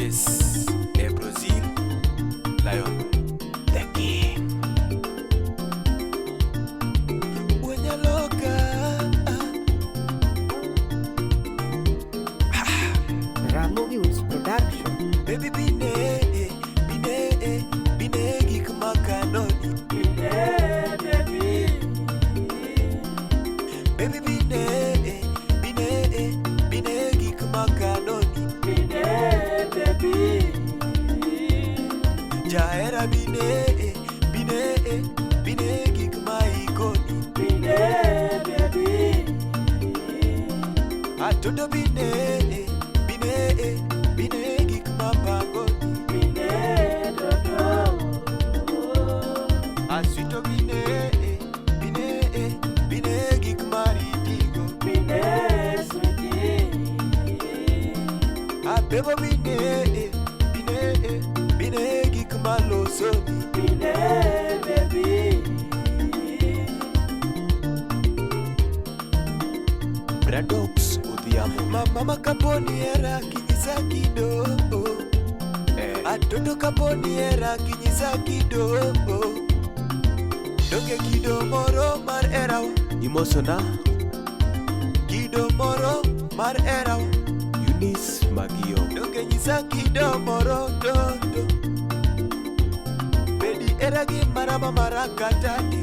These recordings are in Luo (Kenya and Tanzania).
Yes, e Brazil, Lion, the King. Wanyaloka. Ramogi Woods Production. Baby bine, bine, bine gik makanoni. Baby bine, bine, bine gik makanoni. Jahera bine, bine, bine gik ma ikoni. Atoto bine, bine, bine gik mapangoni. Aswito bine, bine, bine gik maritigo. Abebo bine, bine, bine gik malosoni. Bradox Odhiambo. Mama kaponi era kinyisa kido. Atoto kaponi era kinyisa kido. Donge kido moro mar erawa. Imosona Kido moro mar erawa. Eunice Magio. Donge nyisa kido moro toto. Bedi era gi marama marakatati.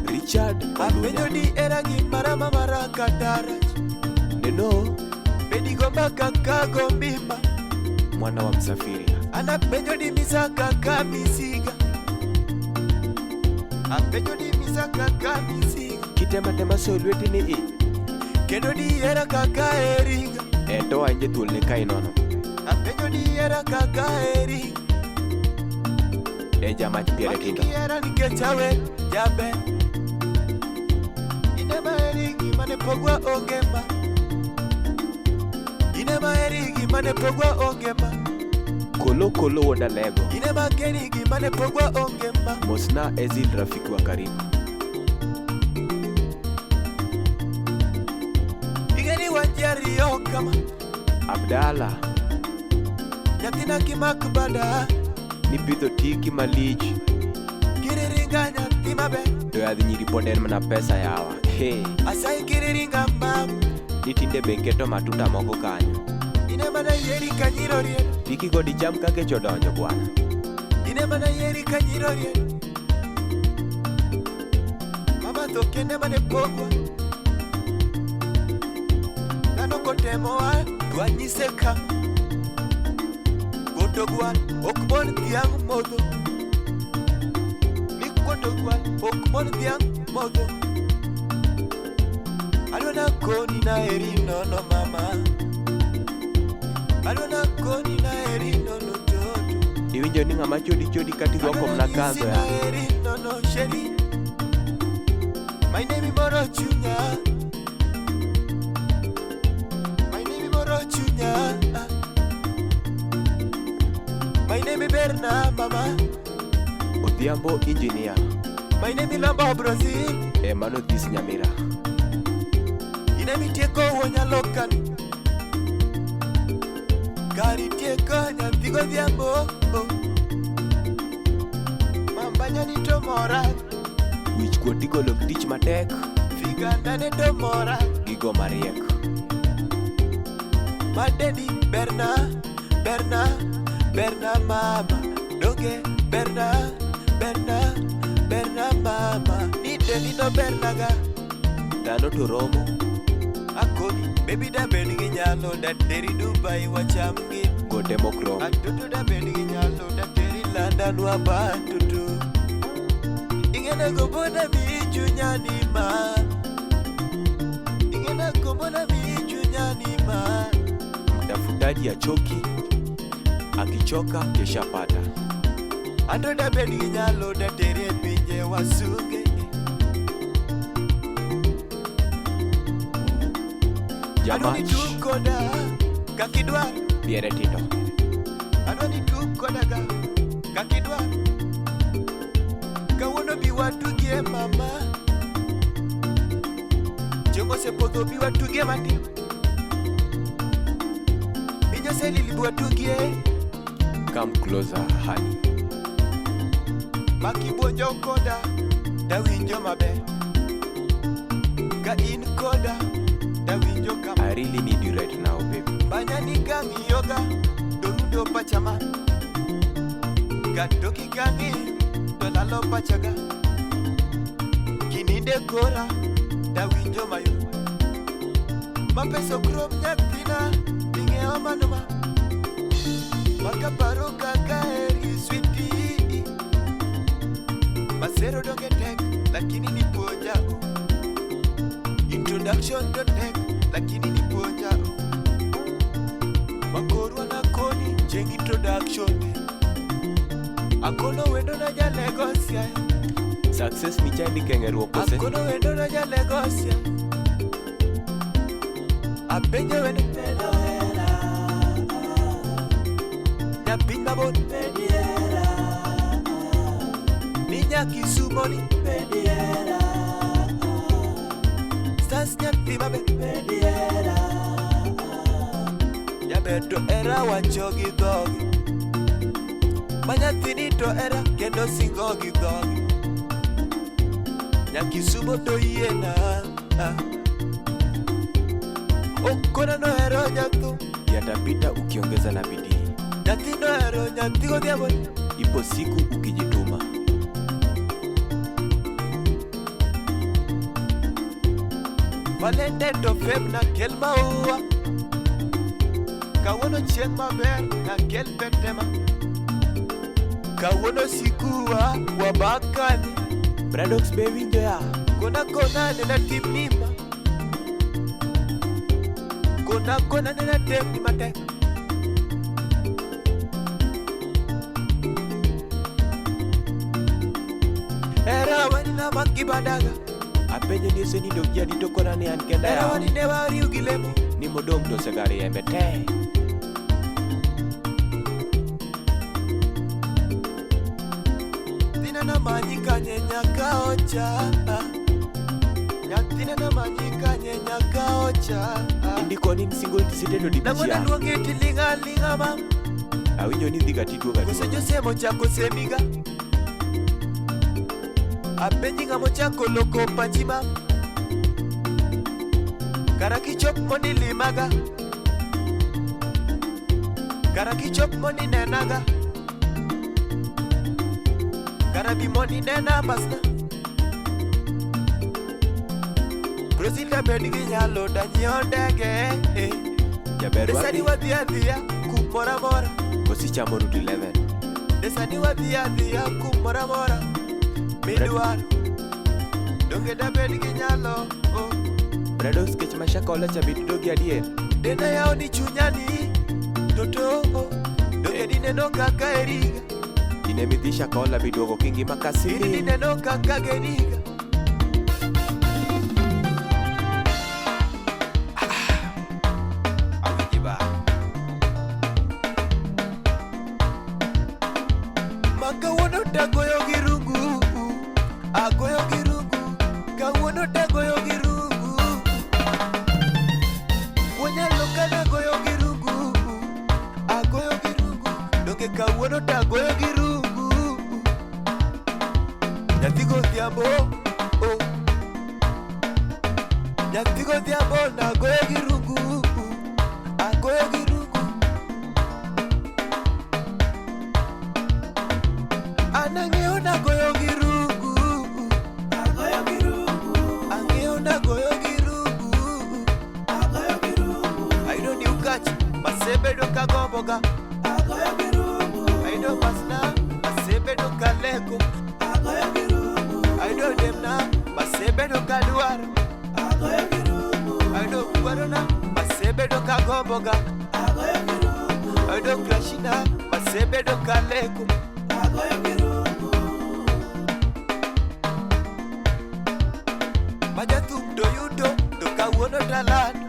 Richard Apenjo Olunya. ni era gi marama marakatarach. Neno Bedi gomba kaka gombima. mwana wa msafiri. Anapenjo ni misa kaka misiga. Apenjo ni misa kaka misiga. Kitema tema so lweti ni i. Kendo di era kaka eringa. E to anje thuol ne kai nono. Apenjo di era kaka eringa. E jamach piere tindo. Makiki era nikech awe jaber. Ine maheri gima ne pogwa onge ma. Ine maheri gima ne pogwa onge ma. Kolo kolo wuod Alego. Ine mageni gima ne pogwa onge ma. Mosna Ezil rafiki wa karibu. Ing'eni wan ji ariyo kama. Abdala Nyathina kimak bada. nipidho tiki malich Kiriringa nyathi maber. to yadh nyiri pod en mana pesa yawa. Hey, Asayi kiriringa mam. ni tinde be keto matuta moko kanyo. Ine mana yieri ka nyiro riedo. Tiki go dicham ka kech odonjo bwana. Ine mana yieri ka nyiro riedo. Mama tho kende mane pogwa. Dhano kotemowa dwanyise kama. Kuoto gwal ok mon dhiang' modho. Ni kuoto gwal ok mon dhiang' modho. Adwa nakoni naheri nono mama. Adwa nakoni naheri nono toto. Iwinjo ni ng'ama chodi chodi kata irwako mana kandho ya. Naheri nono sheri. My name moro chunya. My name moro chunya. My name Berna mama. Odhiambo engineer. My name Lamba Brazil. E mano this Nyamira. Ine mitieko wanyalo kan. Kari tieko nyathi godhiambo. Mambanya ni to mora. Wich kuot igolo gi tich matek Figanda ne to mora. gi go mariek. Madeni Berna, Berna, Berna mama. Donge Berna, Berna, Berna mama. Ni deni no Bernaga. Dhano to romo Akoni, baby da bed gi nyalo da teri Dubai wacham gi. gote mok rom. Atoto da bed gi nyalo da teri London wabatutu. Ing'ene gombona mi chunya ni ma. Ing'ene gombona mi chunya ni ma. Mtafutaji achoki, akichoka kesha pata. Anto da bed gi nyalo da teri e pinje wasunge. Adwa ni Jamach tug koda kaka idwaro. piere tindo. Adwa ni tug koda ga kaka idwaro. Kawuono bi watugie mama. Chieng' osepodho bi watugie matin. Piny oselil bi watugie. Come closer, honey. Makibuonjo koda tawinjo maber. Ka in koda tawinjo kama. I really need you right now, baby. Banyani kang'iyoga torundo pachama. Katoki kang'i to lalo pachaga. Kininde kora tawinjo mayom. Mapeso krom nyathina ing'eyo manoma. Makaparo kaka heri sweetie. Masero donge tek lakini nipuonja o. Introduction to tek lakini nipuonja o. Makorwa nakoni chieng' introduction ne. Akono wendo na jalego siaya. Success michandi keng'eruok kose? Akono wendo na jalego siaya. Apenjo wendo medo hera. Nyapiny mabor medi hera. Ni nyakisumo ni medi hera. Stars nyathi maber medi hera. Jaber to era wacho gi dhogi. Ma nyathini to era kendo singo gi dhogi. Nyakisumo to yiena. Okona nohero nyathum. Yatapita ukiongeza na bidii. Nyathi nohero nyathi godhiambo. Ipo siku ukijituma. Valentine to Feb na kel maua. Kawuono chieng' maber na kel petema. Kawuono sikuwa wabakani. Bradox be winjo ya? Kona kona nena tim nima. Kona kona nena tem ni matek. Era wani na makibadaga. Apenjo ni osenindo gi jadi to kona ni an kenda Era yawa. wani ne wariw gi lemo. Ni modong' to osegariembe te. Nyathina namanyi kanye nyaka ocha. Nyathina namanyi kanye nyaka ocha. Indiko ni in single tisiteto Nang'o dibicha. naluongi tiling'a ling'a mam. Awinjo ni idhi ga tiduoga Koso duoga. josemo chako semiga. Apenji ng'ama ochako loko pachi mam. Kara kichop mondi limaga. Kara kichop mondi nenaga. Kara bi mondi nena pasna. Rosilda bed gi nyalo danyiew ndege. Eh. Jaber Desani wadhi wadhi adhiya kumoro amora. kosichamo route 11. Desani wadhi adhiya kumoro amora. Midwaro. Donge dabed gi nyalo. Oh. Bradox kech mashaka cha be didogi adier. Denda yawo ni chunya ni toto. Oh. Donge dineno kaka eriga. Dine midhi Shakahola biduogo kingima In kasiri. dineno kaka geniga. Awinji ba. Ma kawuono tagoyo gi rungu. Agoyo gi rungu. Kawuono tagoyo gi rungu. Wanyalo kana goyo gi rungu. Agoyo gi rungu. Donge kawuono tagoyo gi rungu. Nyathi godhiambo. Oh. Nyathi godhiambo nagoyo gi rungu. Agoyo gi rungu. An ang'eyo nagoyo gi rungu. Agoyo gi rungu. Ang'eyo nagoyo gi rungu. Agoyo gi rungu. Ayudo ni ukach masebedo kagomboga. Agoyo gi rungu. Ayudo pasna masebedo kaleko. Agoyo gi rungu. Ayudo demna masebedo kadwaro. Agoyo gi rungu. Ayudo kwarona masebedo kagomboga. Agoyo gi rungu. Ayudo krashina masebedo kaleko. Agoyo gi rungu. Majathum to yudo to kawuono talando.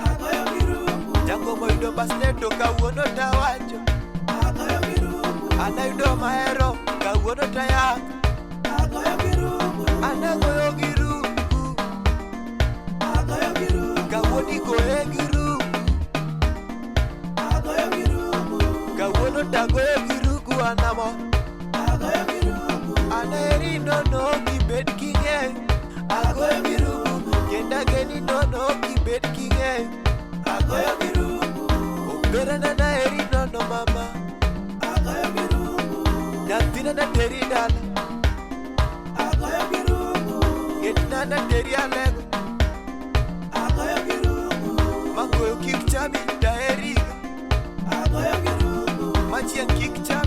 Agoyo gi rungu. Jango moyudo basne to kawuono tawacho. Agoyo gi rungu. An ayudo mahero kawuono tayako. Agoyo gi rungu. An agoyo gi rungu. Agoyo gi rungu. Kawuono igoye gi rungu. Agoyo gi rungu. Kawuono tagoyo gi Nyathina nateri dala. Agoyo kirungu. Getna nateri alego. Agoyo kirungu. Makoyo kik chami daeriga. Agoyo kirungu. Machieng' kik chami.